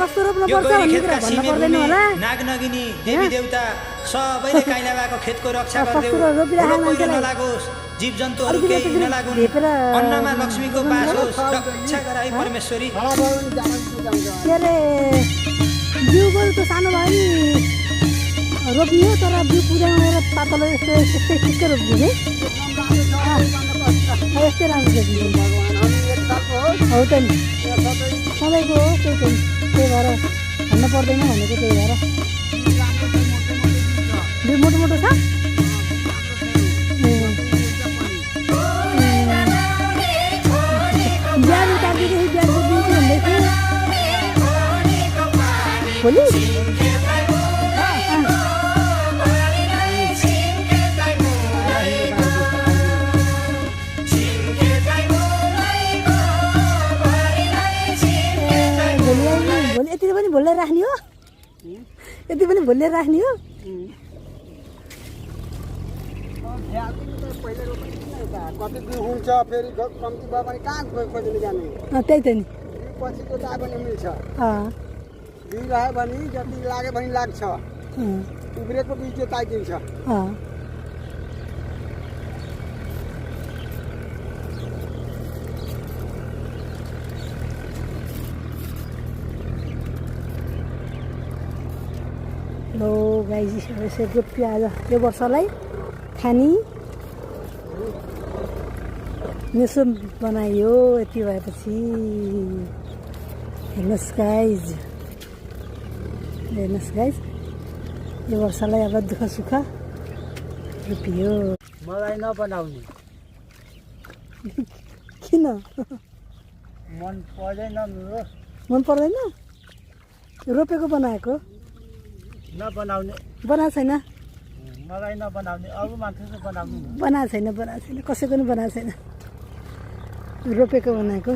कस्तो रोप्नु यो पर्छ गैरी भन्ने खेतका कुरा भन्नु सिमे पर्दैन भूमि होला नागनगिनी देवी देवता सबैले काइला भएको खेतको रक्षा कस्तो गरिदेऊ रोपिरहेको रोग पहिरो मान्छेलाई नलागोस् जीव जन्तुहरू अलिकति केही अलिकति नलागुन् ढेपेर अन्नमा लक्ष्मीको बास होस् रक्षा गराई परमेश्वरी के अरे बिउ बरु त सानो भयो नि रोप्ने तर बिउ पुर्याउनु र पातलो यस्तो यस्तै ठिक्कै रोपिदिने यस्तै राम्रो रोपिदिने हौ त नि सधैँको हो त्यही त नि त्यही भएर भन्नु पर्दैन भनेको त्यही भएर बिउ मोटो मोटो छ बिहान उतार्दैदेखि बिहानको बिउ भन्दैछु भोलि भोलि यति पनि भोलिएर राख्ने हो यति पनि भोलिएर राख्ने हो कति दिन हुन्छ फेरि कम्ती भयो भने कहाँ खोज्नु जाने त्यही त नि पछिको त पनि मिल्छ अँ बिउ लाग्यो भने जति लाग्यो भने लाग्छ उब्रेको बिउ चाहिँ ताइदिन्छ अँ लो गाई यसरी रोप्यो आज यो वर्षलाई खानी मेसो बनायो यति भएपछि हेर्नुहोस् गाइज यो वर्षलाई अब दुःख सुख रोपियो मलाई नबनाउने किन मन पर्दैन मेरो मन पर्दैन रोपेको बनाएको नबनाउने बनाएको छैन मलाई नबनाउने अरू मान्छेले बनाउने बनाएको छैन कसैको पनि बनाएको छैन रोपेको बनाएको